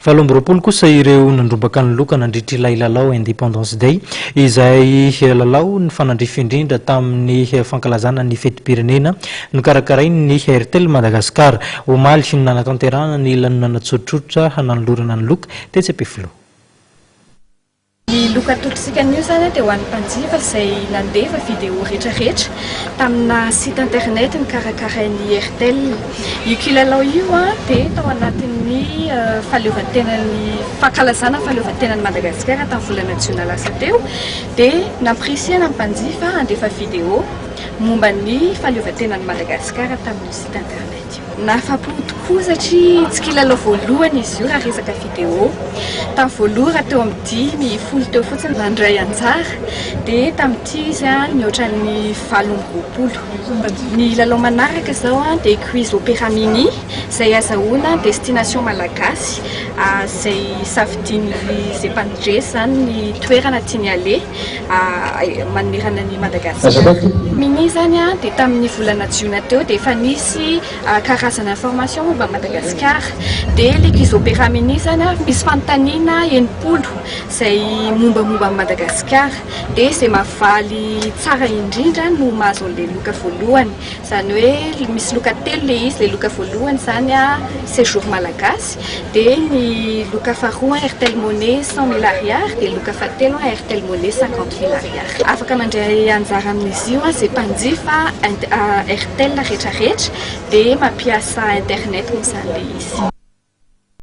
28 kosa ireo nandrombaka ny loka nandritra ilay lalao Independence Day, izay lalao nifanandrify indrindra tamin'ny fankalazana ny fetim-pirenena nokarakarain'ny Airtel Madagascar. Omaly no nanatanterahana ny lanonana tsotsotra nanolorana ny loka tetsy Ampefiloha. Ny loka atolotsika anio izany dia ho an'ny mpanjifa izay nandefa vidéo rehetrarehetra tamina site internet nokarakarain'ny Airtel. Io kilalao io dia tao anatin'ny fahaleovantenan'ny fankalazana ny fahaleovantenan'i Madagasikara tamin'ny volana jiona lasa teo dia nampirisihana ny mpanjifa handefa vidéo momba ny fahaleovantenan'i Madagasikara tamin'io site internet io. Nahafapo tokoa satria tsy kilalao voalohany izy io raha resaka vidéo. Tamin'ny voalohany raha teo amin'ny dimy, folo teo fotsiny nandray anjara dia tamin'ity izy nihoatra ny 28. Ny lalao manaraka izao dia quiz opéra mini izay azahoana destination malagasy izay safidian'izay mpandresy izany ny toerana tiany aleha manerana an'i Madagasikara. Mini izany dia tamin'ny volana jiona teo dia efa nisy karazana information momba an'i Madagasikara. Dia ilay quiz opéra mini izany misy fanontaniana 60 izay mombamomba an'i Madagasikara. Dia izay mahavaly tsara indrindra no mahazo an'ilay loka voalohany. Izany hoe misy loka telo ilay izy, ilay loka voalohany izany séjour malagasy, dia ny loka faharoa Airtel Money 100 000 ariary, dia loka fahatelo Airtel Money 50 000 ariary. Afaka mandray anjara amin'izy io izay mpanjifa Airtel rehetrarehetra dia mampiasa internet moa izany ilay izy.